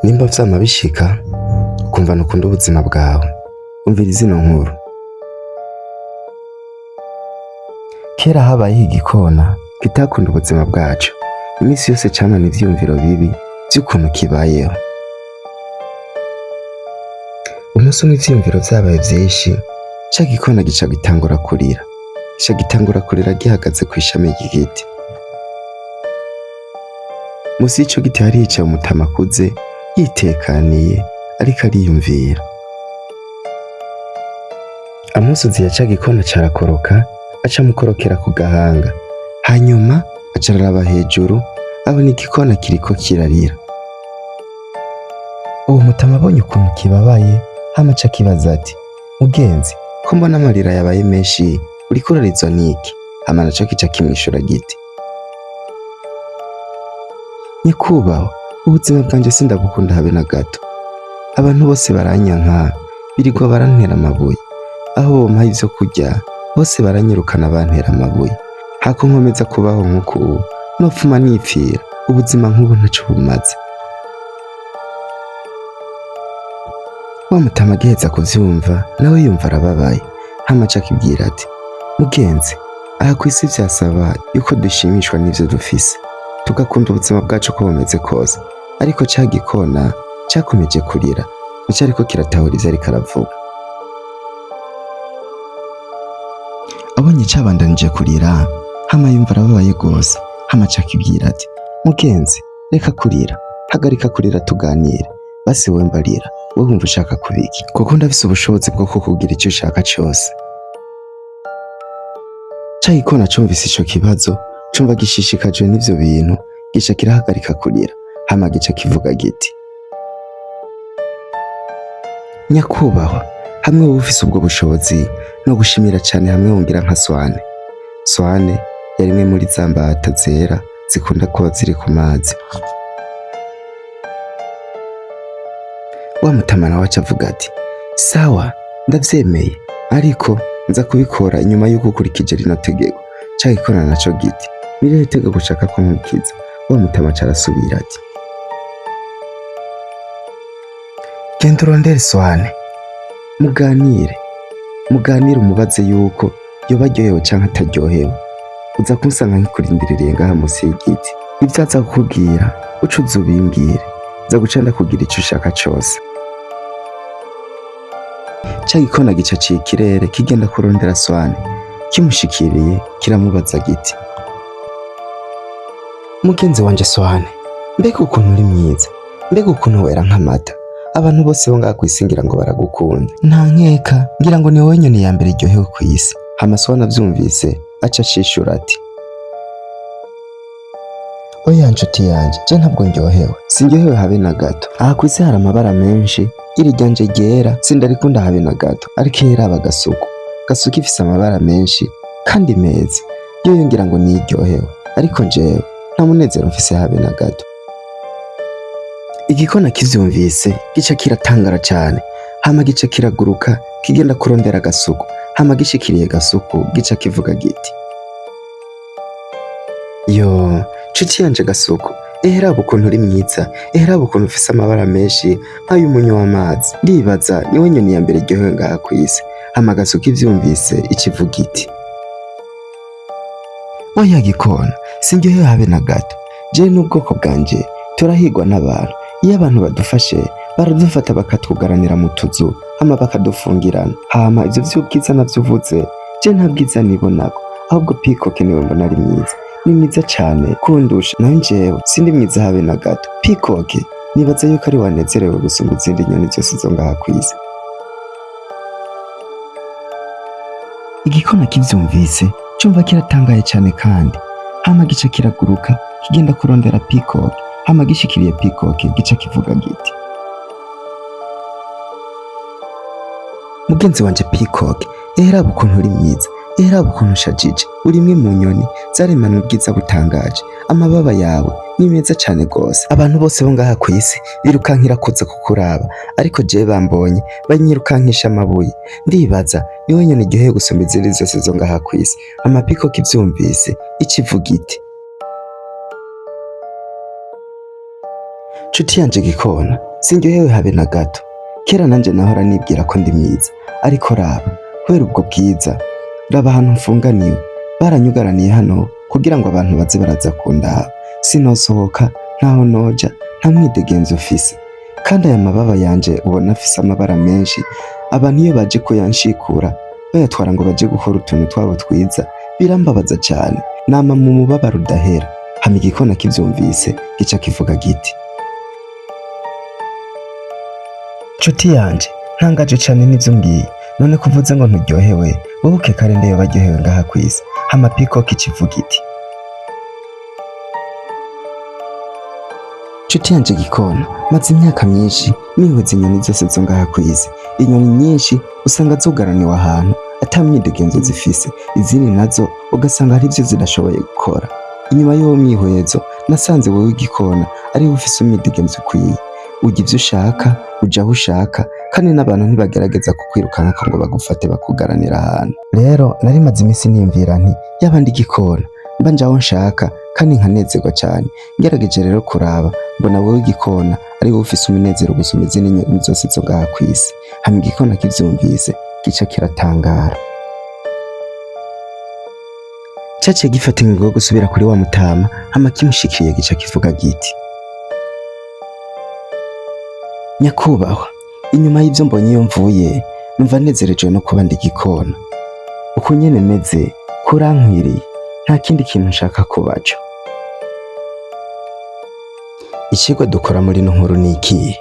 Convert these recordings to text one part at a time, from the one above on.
Nimba vyama bishika ukumva ntukunda ubuzima bwawe, umviriza ino nkuru. Kera habayeho igikona kitakunda ubuzima bwaco. Imisi yose camana ivyiyumviro bibi vy'ukuntu kibayeho. Umunsi umwe ivyiyumviro vyabaye vyinshi, ca gikona gica gitangura kurira. Gica gitangura kurira gihagaze kw'ishami ry'igiti. Musi y'ico giti hari hicaye umutama akuze, yitekaniye, ariko ariyumvira. Amusozi ya ca gikona carakoroka, aca amukorokera ku gahanga. Hanyuma aca araraba hejuru, abona igikona kiriko kirarira. Uwo mutama abonye ukuntu kibabaye, hama aca akibaza ati: mugenzi, ko mbona amarira yabaye menshi, uriko urarizwa n'iki? Hama naco kica kimwishura giti: nyakubahwa, ubuzima bwanje sindabukunda habe na gato. Abantu bose baranyanka, birirwa barantera amabuye. Aho bompaye ivyo kurya, bose baranyirukana bantera amabuye. Hako nkomeza kubaho nk'uku ubu, nopfuma nipfira, ubuzima nk'ubu ntaco bumaze. Wa mutama agiheza kuvyumva, nawe yumva arababaye. Hama aca akibwira ati: mugenzi, aha kw'isi vyasaba yuko dushimishwa n'ivyo dufise, tugakunda ubuzima bwacu uko bumeze kose. Ariko ca gikona cakomeje kurira, nticariko kiratahura ivyo ariko aravuga. Abonye cabandanije kurira, hama yumva arababaye gose. Hama aca akibwira ati: mugenzi, reka kurira, hagarika kurira tuganire. Basi wewe mbarira, wewe wumva ushaka kubiki? Kuko ndafise ubushobozi bwo kukubwira ico ushaka cose. Ca gikona cumvise ico kibazo, cumva gishishikajwe n'ivyo bintu, gica kirahagarika kurira. Hama gica kivuga giti: nyakubahwa, hamwe wowe ufise ubwo bushobozi, no gushimira cane hamwe wongira nka Swane. Swane yari imwe muri za mbata zera zikunda kuba ziri ku mazi. Wa mutama nawe aca avuga ati: sawa, ndavyemeye, ariko nza kubikora inyuma y'uko ukurikije rino tegeko. Ca gikona naco giti: ni ririhe tegeko ushaka ko nkurikiza? Wa mutama aca arasubira ati: genda urondere Swane, muganire, muganire, umubaze yuko yoba aryohewe canke ataryohewe. Uza kunsanga nkikurindiririye ngaha musi y'igiti. Ivyo aza kukubwira uce uza ubimbwire, nza guca ndakubwira ico ushaka cose. Ca gikona gica ciye ikirere kigenda kurondera Swane. Kimushikiriye kiramubaza giti: mugenzi wanje Swane, mbega ukuntu uri mwiza, mbega ukuntu wera nk'amata, abantu bose bo ngaha kw'isi ngira ngo baragukunda. Nta nkeka, ngira ngo ni wowe nyoni ya mbere iryohewe kw'isi. Hama Swane avyumvise aca acishura ati: oya nshuti yanje, je ntabwo ndyohewe, sindyohewe habe na gato. Aha kw'isi hari amabara menshi, iri ryanje ryera sindarikunda habe na gato, ariko iyo iraba gasuku, gasuku ifise amabara menshi kandi meza, yoyo ngira ngo niryohewe, ariko njewe nta munezero mfise habe na gato. Igikona kivyumvise gica kiratangara cane, hama gica kiraguruka kigenda kurondera gasuku. Hama gishikiriye gasuku gica kivuga giti: yo nshuti yanje gasuku, eheraba ukuntu uri mwiza, eheraba ukuntu ufise amabara menshi nk'ay'umunyu w'amazi, ndibaza niwe nyoni ya mbere iryohewe ngaha kw'isi. Hama gasuku ivyumvise ikivuga iti: oya gikona, sindyohewe habe na gato. Jewe n'ubwoko bwanje turahigwa n'abantu. Iyo abantu badufashe baradufata bakatwugaranira mu tuzu, hama bakadufungirana. Hama ivyo vy'ubwiza navyo uvuze, je nta bwiza nibonako, ahubwo Peacock niwe mbona ari mwiza, ni mwiza cane kundusha. Nayo njewe sindi mwiza habe na gato. Peacock nibaza yuko ari wanezerewe gusumba izindi nyoni zose zo ngaha kw'isi. Igikona kivyumvise cumva kiratangaye cane kandi, hama gica kiraguruka kigenda kurondera Peacock. Hama gishikiriye Peacock gica kivuga giti: mugenzi wanje Peacock, eheraba ukuntu uri mwiza, eheraba ukuntu ushajije, uri imwe mu nyoni zaremanwe ubwiza butangaje, amababa yawe ni meza cane gose. Abantu bose bo ngaha kw'isi birukankira kuza kukuraba, ariko jewe bambonye banyirukankisha amabuye. Ndibaza niwe nyoni iryoheye gusumba izindi zose zo ngaha kw'isi. Hama Peacock ivyumvise ikivuga iti: Nshuti yanje gikona, sindyohewe habe na gato. Kera nanje nahora nibwira ko ndi mwiza, ariko raba, kubera ubwo bwiza, raba ahantu mfunganiwe. Baranyugaraniye hano kugira ngo abantu baze baraza kundaba. Sinosohoka, ntaho noja, nta mwidegemvyo mfise. Kandi aya mababa yanje ubona afise amabara menshi, abantu iyo baje kuyanshikura, bayatwara ngo baje gukora utuntu twabo twiza, birambabaza cane. Nama mu mubabaro udahera. Hama igikona kivyumvise, gica kivuga giti: Nshuti yanje, ntangaje cane n'ivyo umbwiye. None ko uvuze ngo nturyohewe, wowe ukeka ari nde yoba aryohewe ngaha kw'isi? Hama Peacock ica ivuga iti: Nshuti yanje gikona, maze imyaka myinshi nihweza inyoni zose zo ngaha kw'isi. Inyoni nyinshi usanga zugaraniwe ahantu ata myidegemvyo zifise, izindi nazo ugasanga hari ivyo zidashoboye gukora. Inyuma y'uwo mwihwezo, nasanze wewe igikona ariwe ufise umwidegemvyo ukwiye. Urya ivyo ushaka, uja aho ushaka, kandi n'abantu ntibagerageza kukwirukankako ngo bagufate bakugaranire ahantu. Rero nari maze iminsi niyumvira nti yaba ndi igikona, mba nja aho nshaka kandi nkanezerwa cane. Ngerageje rero kuraba, mbona wewe igikona ari wowe ufise umunezero gusumba izindi nyoni zose zo ngaha kw'isi. Hama igikona kivyumvise, gica kiratangara. Caciye gifata ingingo yo gusubira kuri wa mutama, hama kimushikiye gica kivuga giti: Nyakubahwa, inyuma y'ivyo mbonye iyo mvuye, numva nezerejwe no kuba ndi igikona. Uku nyene meze kurankwiriye, nta kindi kintu nshaka kubaco. Icigwa dukora muri ino nkuru ni ikihe?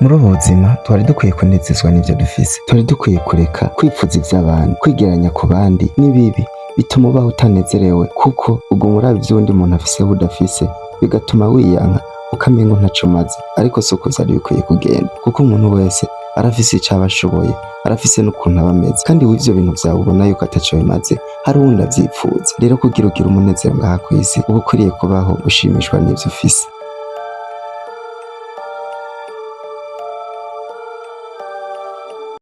Muri ubu buzima twari dukwiye kunezezwa n'ivyo dufise. Twari dukwiye kureka kwipfuza ivy'abandi, kwigereranya ku bandi ni bibi, bituma ubaho utanezerewe kuko uguma uraba ivyo uwundi muntu afise wowe udafise, bigatuma wiyanka ukamengo ntaco umaze. Ariko suko vyari bikwiye kugenda, kuko umuntu wese arafise ico aba ashoboye, arafise n'ukuntu aba ameze, kandi wewe ivyo bintu vyawe ubona yuko ataco bimaze, hari uwundi avyipfuza. Rero kugira ugire umunezero ngaha kw'isi, uba ukwiriye kubaho ushimishwa n'ivyo ufise.